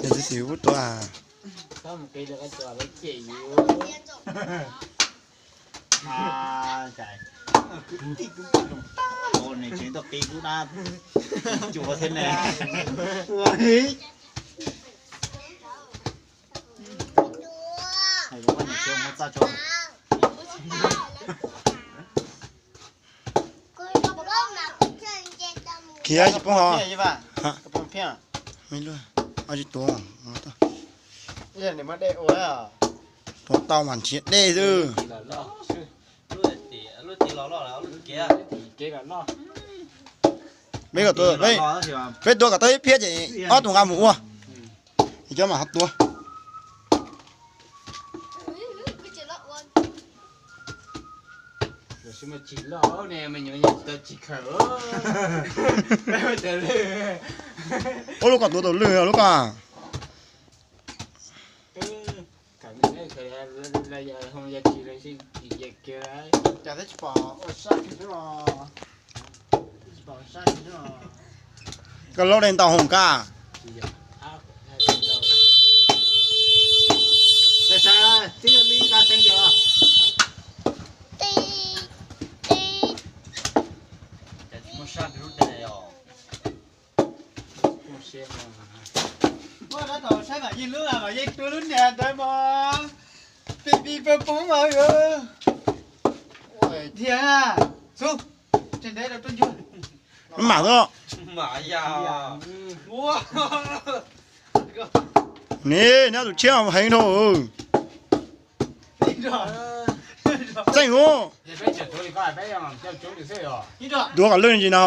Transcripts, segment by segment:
Niam txiv xwb tuaj. Kuv tij kuv poj zoo tag los nws tseem tuaj qi kuv dab cua thiab ne. Hais lus poj niam tsis muaj txaj tso. Khiav tsis poob hos. Tsis tuav. Tuav tau mas nrhiav dej xwb. Peb kom tuav, peb tuav kom tau ib phiab ces ob tug nqa mus ua. Cov mam ho tuav. Ua lub ko tuav tau lwj lub ko. Koj laub dej ntau hoom kab. Muaj dab thaum saib Vam Yeej lub, Vam Yeej tua lub niag ntawd mas pis pis pos pos mas. Thiab xub, tseem ntev rau tuaj ncuag. Mam xwb. Niam, neb tus tshiab heev dhau. Txeej hu. Tuav kom lwj ntsis no.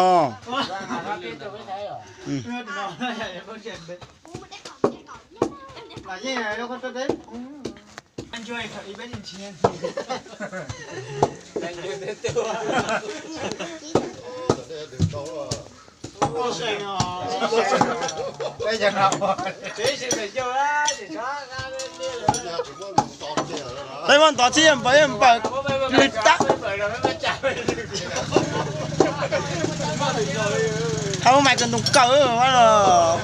Peb muab ntov txhib npaws npaws lwg tag. Hab muab mais kawg ntoo kawg los.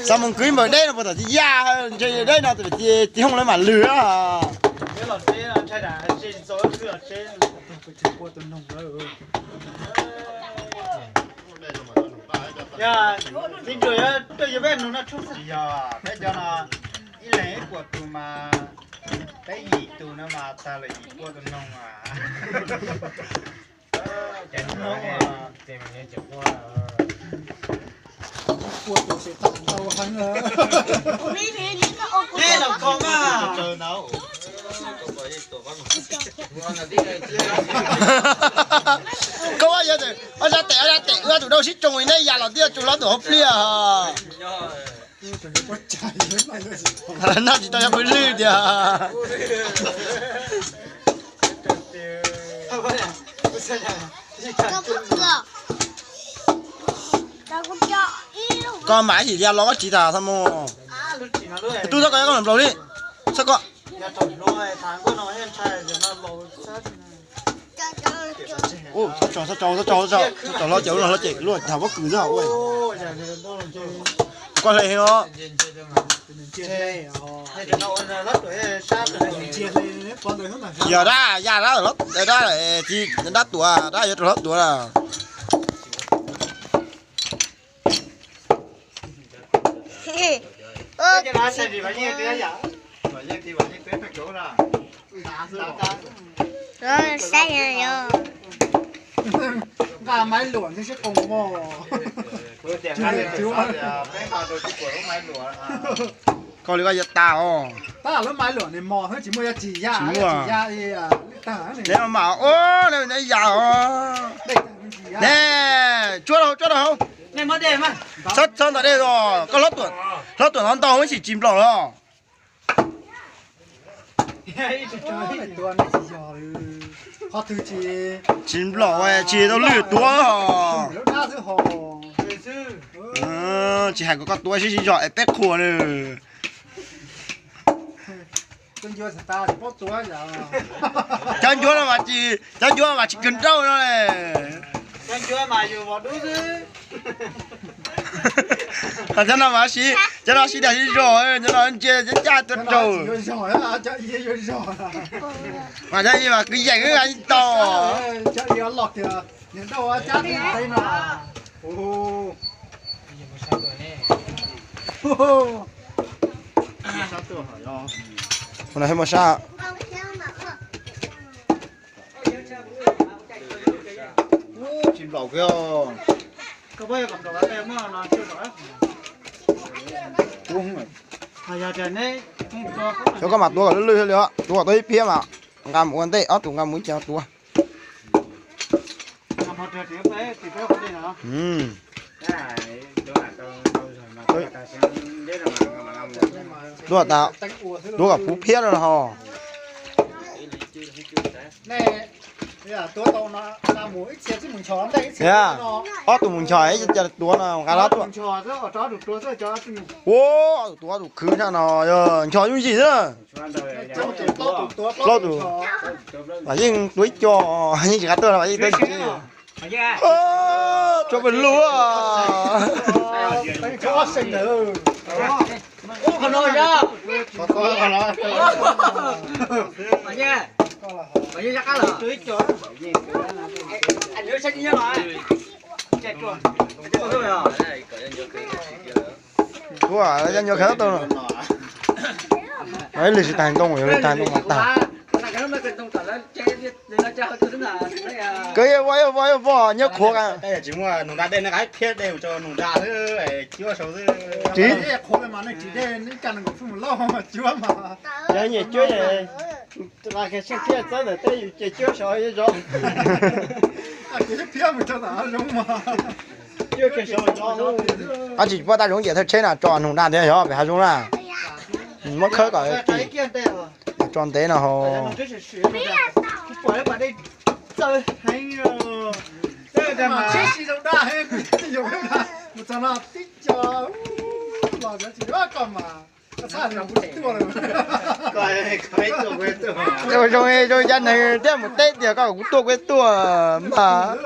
Xav mus kwv npaws deb no puas tom txiv yaj, ntshe deb no txiv hooj lawv mam lwg. Yog, txiv ntsuag yuav tuaj yuav peb noog noj tshoob xwb. Yog peb cov no ib leeg ib puas tus mas, peb yim tus no mas tag lawm yim puas tus noog mas. Koj yog ob sab tes ob sab tes wb tus dau sib tsoo neb ya los twb yuav tsoo hlob tus hauv pliaj. Noj tsis tau yog pw lwj tiag. Koj mam ib yam los koj tsis tas txhob mus. Tub txhob koj, koj nplaum li, txhob koj. Txhob tso, txhob tso, txhob tso, txhob tso hlo ces, hlo ces luaj tag pob kws xwb. Koj hle heev os. Yog dab, ya dab, dab, dab tuav, dab yuav rau hlob tuav na. Nqa maiv luam thiab sib qoo mog. Peb nqa rau tsis pom lub maiv luam. Koj li koj yuav tas os. Tsis muaj. Neb mas ua neb neb yam os. Ne, tsuab rau hauv, tsuab rau hauv. Txhob txhob ntawm dej os, koj hlob tuam ntau ntau ib sim tsis nplaum los. Tsis nplaum tsis tau lwj tuav os. Tsis hais kom koj tuav sib sib zog es peb qhuas na. Cov ncuav no mas tsis, cov ncuav mas tsis kawg nrauj no. Cov no mas sib, cov no sib dag sib zog, cov no ntsia cab tuav raug. Mas cov ib mas kwv yeem ib tau. Ua no thiaj muaj sab. Tsis nplaum kiag. Xyov koj mam tuav kom lwj lwj thiaj li os, tuav kom tau ib phiab mas nqa mus ua ntej, ob tug nqa mus ib co tuav. Tuav tas, tuav kom puv phiab no ho. Ob tug mus nchos ib co tuav no nqa los tuaj. Ua, ob tug tuav ob tug khwv nrho no yog nchos yooj yim xwb na. Plaub tus, mas yeej tuav ib co, yeej tsis qab tuaj no mas yeej tuav tsis. Tso pes lug. Ua, yog nyuam qhuav tau no. Ib lwm tsis tag ntoo, yog lwm tag ntoo mas tag. Koj ua ua ua nyob qhuav. Tsis muaj nug nra dej, neb nqa ib phiab dej mus rau nug nra xwb, cuab sau xwb. Tsis yog nyiam cuab, seb thiab txawb ntawm teb yus ces cuab sau zov. Ab tsis pub tab zoov ces thawj tsheb no tso nug nra thiab yog pem hav zoov na. Muab khawb kom tso ntev no ho. Zoo zoo cov neeg thiaj mus teb tias koj kuv tuaj kuv tuaj mas.